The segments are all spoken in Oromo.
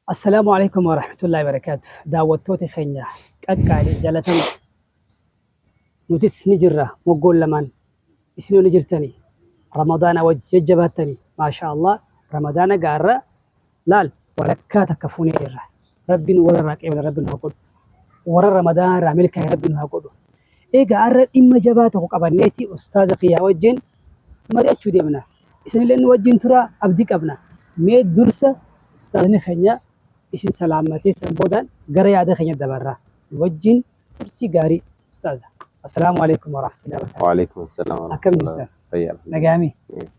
Assalaamu alaikum warahmatullahi wabarakaatu. Daawwattoota keenya qaqqaalii jaalatama, nutis ni jirra moggoon lamaan, isinoo ni jirtani. Ramadaana wajji jajjabaattani, maasha Allah. Ramadaana gaarra laal walakkaa takka fuunee jirra. Rabbiin warra irraa qeebala Rabbi nu haa godhu. Warra Ramadaana irraa milkaa'e Rabbi nu haa godhu. Egaa har'a dhimma jabaa tokko qabanneeti ustaaza kiyyaa wajjin mari'achuu deemna. Isinillee nu wajjin turaa abdii qabna. Mee dursa ustaazni keenya isin salaammatee san boodaan gara yaada keenya dabarra. Nu wajjin turtii gaarii, ustaaza. Assalaamu alaikum warahmatullahi wabarakatuh. Waalaikum assalam wa Akkam rahmatullah. jirtan? Fayyaa, alhamdulillah. Nagaami?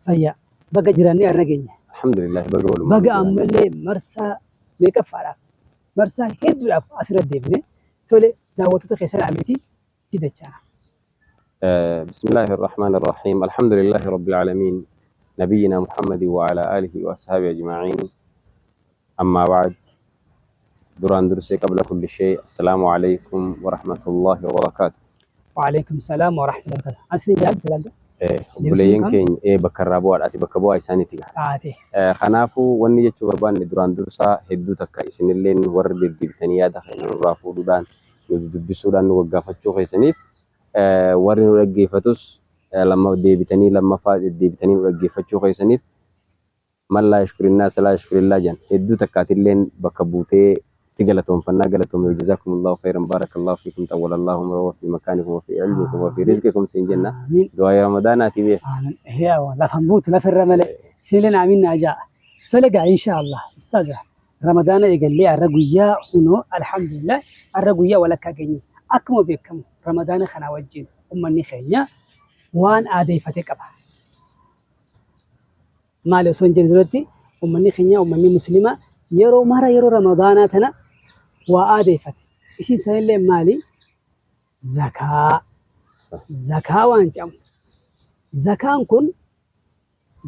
Fayyaa. Baga jiraannee har'a geenya. Alhamdulillah, baga walumaan Baga jiraanne. Ammallee marsaa meeqaffaadhaaf, marsaa hedduudhaaf asirra deebine. Tole, daawwattoota keessan amiti itti dachaana. بسم الله الرحمن الرحيم، الحمد لله رب العالمين، نبينا محمد وعلى آله وأصحابه أجمعين، أما بعد. Duraan dursee، قبل كل شيء، السلام عليكم ورحمة الله وبركاته. وعليكم السلام ورحمة الله وبركاته. Asni jaalatu salaamta. Obboleeyyan keenya bakka irraa bu'aadha. Ati bakka bu'aa isaaniiti gaha. Taate. Kanaafuu wanni jechuu barbaanne, duraan dursaa hedduu takka isinilleen warri deddeebitanii yaada keenya nurraa fuudhuudhaan, nu dubbisuudhaan, nu gaggaafachuu keessaniif, warri nu dhaggeeffatus lamma deebitanii, lammaffaa deddeebitanii nu dhaggeeffachuu keessaniif, من لا يشكر الناس لا يشكر الله jan. Hedduu takkaatilleen bakka buutee si galatoonfannaa. Galatoomee، جزاكم الله خيرا، بارك الله فيكم، طول الله عمره وفي مكانكم وفي علمكم وفي رزقكم siin jenna. Amiin. Du'aa Ramadaanaati beek. Amiin. Yaa lafan buutu lafarra malee. Isinilleen amiin naa ja'a. Tole gaa, insha Allah ustaaza, Ramadaana eegallee har'a guyyaa hunoo alhamdulillah har'a guyyaa walakkaa geenye. Akkuma beekamu Ramadaana kana wajjin ummanni keenya waan aadeeffate qaba. Maali osoo hin jenne duratti, ummanni keenya, ummanni muslimaa yeroo mara yeroo Ramadaanaa tana waa aadeeffate. Isiin sanillee maali? Zakaa. Zakaa waan jedhamu. Zakaan kun,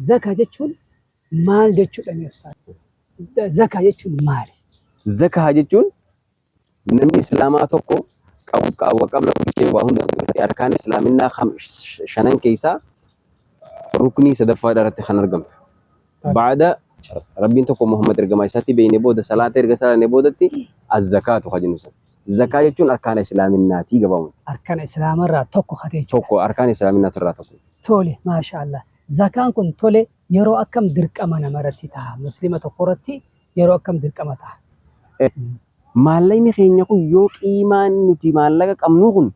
zakaa jechuun maal jechuudha mee ustaaz? Zakaa jechuun maali? Zakaa jechuun namni islaamaa tokko qabu qabu qabla bulchee waa hunda duratti arkaan islaaminaa shanan keessaa ruknii sadaffaa irratti kan argamtu. Baada Rabbiin tokko, Muhammad ergamaa isaatti beekne booda, salaata erga salaanne boodatti, az-zakaatu kan jennu sana. Zakaa jechuun arkaana islaaminaatii gabaabumatti. Arkaan islaamarraa tokko katee jechuudha. Tokko, arkaan islaaminaati irraa tokko. Tole, maasha Allah. Zakaan kun, tole, yeroo akkam dirqama namarratti ta'a? Muslima tokko irratti yeroo akkam dirqama ta'a? Maallaqni keenya kun yoo qiimaan nuti maallaqa qabnu kun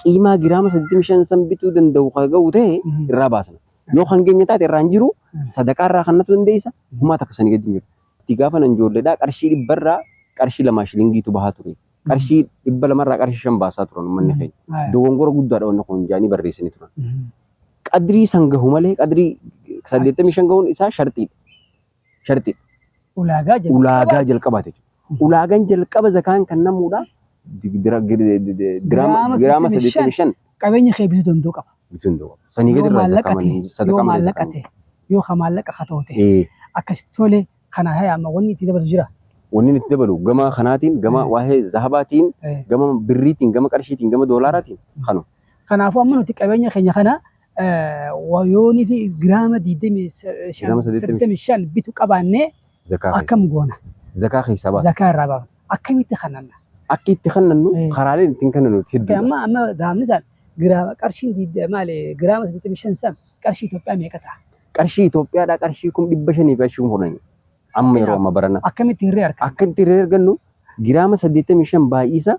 qiimaa giraama 85 san bituu danda'u kan ga'u ta'e, irraa baasna. Yoo kan keenya taate irraa hin jiru, sadaqaa irraa kannatu dandeessa, humaa takka sanii gadi hin jiru. Itti gaafa nan ijoolleedhaa qarshii 100rraa qarshii 2 shilingiitu bahaa ture. Qarshii 200rraa qarshii 5 baasaa turan uummanni keenya. Dogongora guddaadha wanni kun jaanii barreessanii turan. Qadrii san gahu malee, qadrii 85 gahuun isaa sharxiidha. Sharxiidha. Ulaagaa jalqabaati. Ulaagaa jalqabaati jechuudha. Ulaagaan jalqaba zakaan kan namuudha giraama 85 qabeenya kee bituu danda'u qaba. Bituu danda'u qaba. Sanii gadi Yoo irraa maallaqa zakaa ta'e, malee yoo sadaqaa malee maallaqa zakaan. ta'e, yoo ka maallaqa ka ta'u ta'e, Ee. Akkasitti, tole, kana haya amma wanni itti dabaltu jira. Wanni itti dabalu gama kanaatiin, gama waa'ee zahabaatiin, gama birriitiin, gama qarshiitiin, gama doolaaraatiin kanu. Kanaafuu amma nuti qabeenya keenya kana yoonii fi giraama Giraama 85 bitu qabaannee Zakaa keessa. Akkam goona? Zakaa keessaa baasa. Zakaa irraa baafna. Akkamitti kannanna? Akki itti kannannu, karaaleen ittiin kannannu hedduudha. Amma gaafni isaan giraama qarshiin maali, giraama 85 san qarshii Itoophiyaa meeqa ta'a? Qarshii Itoophiyaadhaa qarshii 500,000 fi qarshii 10,000. Amma yeroo amma barana. Akkamitti hirree arganna? Akka itti hirree argannu, giraama 85 baay'isa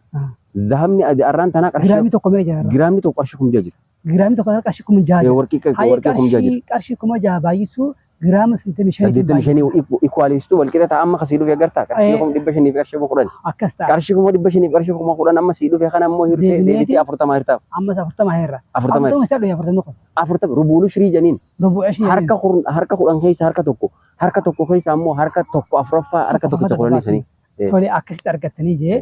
zahabni adi arraan tanaa qarshii Giraamni tokko meeqa jira? Giraamni tokko qarshii 6,000 jira. Giraamni tokko qarshii 6,000 jira. Warqii Hayya, warqii 6,000 jira. Qarshii 6,000 baay'isuu giraama 85. 85 equals to walqixa ta'a. Amma kasii dhufe agartaa, qarshii 500,000 fi qarshii 10,000. Akkas ta'a. Qarshii 500,000 fi qarshii 10,000 amma sii dhufe kana immoo hirtee Deebineeti. deebitee 40 hirtaaf. Ammas 40 hirra. 40 40 isaa dhufe, 40 kun. 40 ربع العشر janiin. ربع العشر. Harka harka 10 keessa harka tokko, harka tokko keessa ammoo harka tokko afuraffaa, harka tokkicha kudhanii sanii. Tole, akkasitti argattanii jee.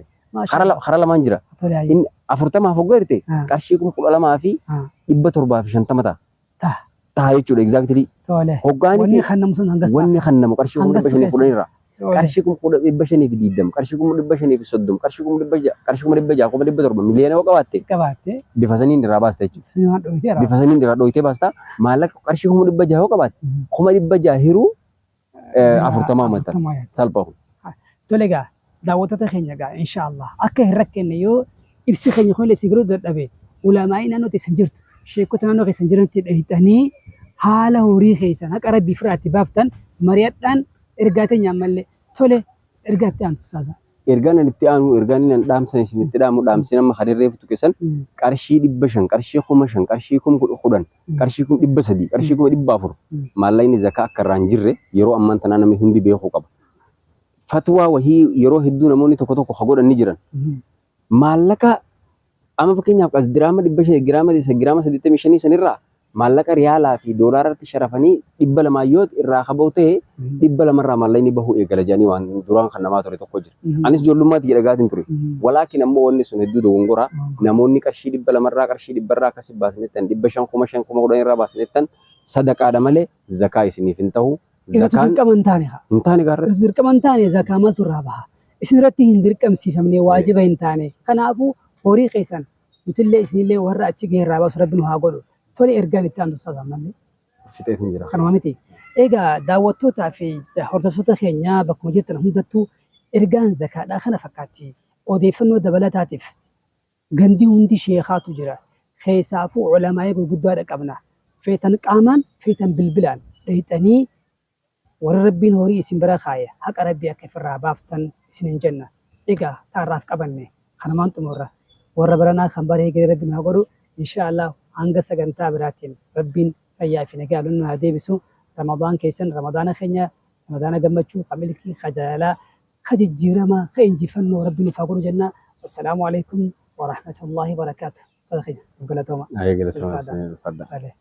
Kara lamaan jira. Tole, hayya. Inni 40f hoggaa hirte qarshii 12,750 ta'a. Ta'a. Ta'a jechuudha exactly. Tole. Hoggaanii Wanni fi kan namu sun hangas ta'a. Wanni kan namu qarshii kuma Hangastu dhibba shanii keessa. kudhan irraa. Tole. Qarshii 520,000, qarshii 530,000, qarshii 600,000, qarshii 600,000, 700,000, miliyoona yoo qabaatte Qabaatte. Bifa saniin irraa baasta jechuudha. Sun waan dhoyitee Bifa saniin irraa dhoyitee baasta. Maallaqa qarshii 600,000 yoo qabaatte 600,000 hiruu 40 maxxan. 40 yaada. Salphaa kun. Tole egaa daawwattoota keenya egaa insha Allah akka hin rakkenne yoo ibsi keenya kunillee isin galuu dadhabe ulamaa'ii naannoo teessan jirtu sheekota naannoo keessan jiranitti dhayxanii haala horii keessan haqa rabbii firraa itti baaftan mari'adhaan ergaa teenya ammallee tole ergaa itti aantu saasaa. Ergaan ani itti aanu ergaan inni an dhaamsan isin itti dhaamu dhaamsi nama kan reefu tuqe san qarshii 500 qarshii 5000 qarshii 10,000 qarshii 300,000 qarshii 400,000 maallaqni zakaa akka irraa hin jirre yeroo ammaan tanaa namni hundi beekuu qaba. Fatwaa wahii yeroo hedduu namoonni tokko tokko ka godhan ni jiran. Maallaqa amma fakkeenyaaf as diraama 500 giraama giraama 85 sanirraa maallaqa riyaalaa fi doolaarratti sharafanii 200 yoo irraa ka bahu ta'e 200 irraa maallaqni bahuu eegala jedhanii waan duraan kan namaa ture tokko jira. Anis ijoollummaatti jedhagaatiin ture. Walaakin ammoo wanni sun hedduu dogongoraa namoonni qarshii 200 irraa qarshii 100 irraa akkasi baasnettan 500 5000 10,000 irraa baasnettan sadaqaadha malee zakaa isiniif hin ta'u. Irratti Zakaan dirqama hin taane haa. hin taane gaarratti. Irratti dirqama hin taane zakaa maaltu irraa baha? Isin irratti hin dirqamsiifamne waajiba hin taane. Kanaafuu horii keessan nutillee isinillee warra achi gahe irraa baasu rabbi nu haa godhu. Tole ergaan itti aantu ustaaz ammallee. Fixeetiin jira. Kanuma miti. Egaa daawwattootaa fi hordoftoota keenya bakkuma jirtan hundattuu ergaan zakaadhaa kana fakkaatti. Odeeffannoo dabalataatiif Gandi hundi sheekhaatu jira. Keessaafuu ulamaa'ii gurguddaadha qabna. Feetan qaamaan, feetan bilbilaan dhayxanii warra Rabbiin horii isin bira kaaye haqa Rabbii akka ifirraa baaftan isinin jenna. Egaa ta arraaf qabanne kanumaan xumurra. Warra baranaa kan bara hegeree Rabbi nu haa godhu. Inshaa Allaah hanga sagantaa biraatiin Rabbiin fayyaa fi nagaa nu haa deebisu. Ramadaan keessan Ramadaana keenya Ramadaana gammachuu, ka milkii, ka jaalalaa, ka jijjiiramaa, ka injifannoo Rabbi nuuf haa godhu jenna. Wassalaamu alaikum warahmatullaahi wabarakaatuh. Ustaaza keenya nuuf galatooma. Ayee galatooma Ulfaadha. ulfaadha. Tole.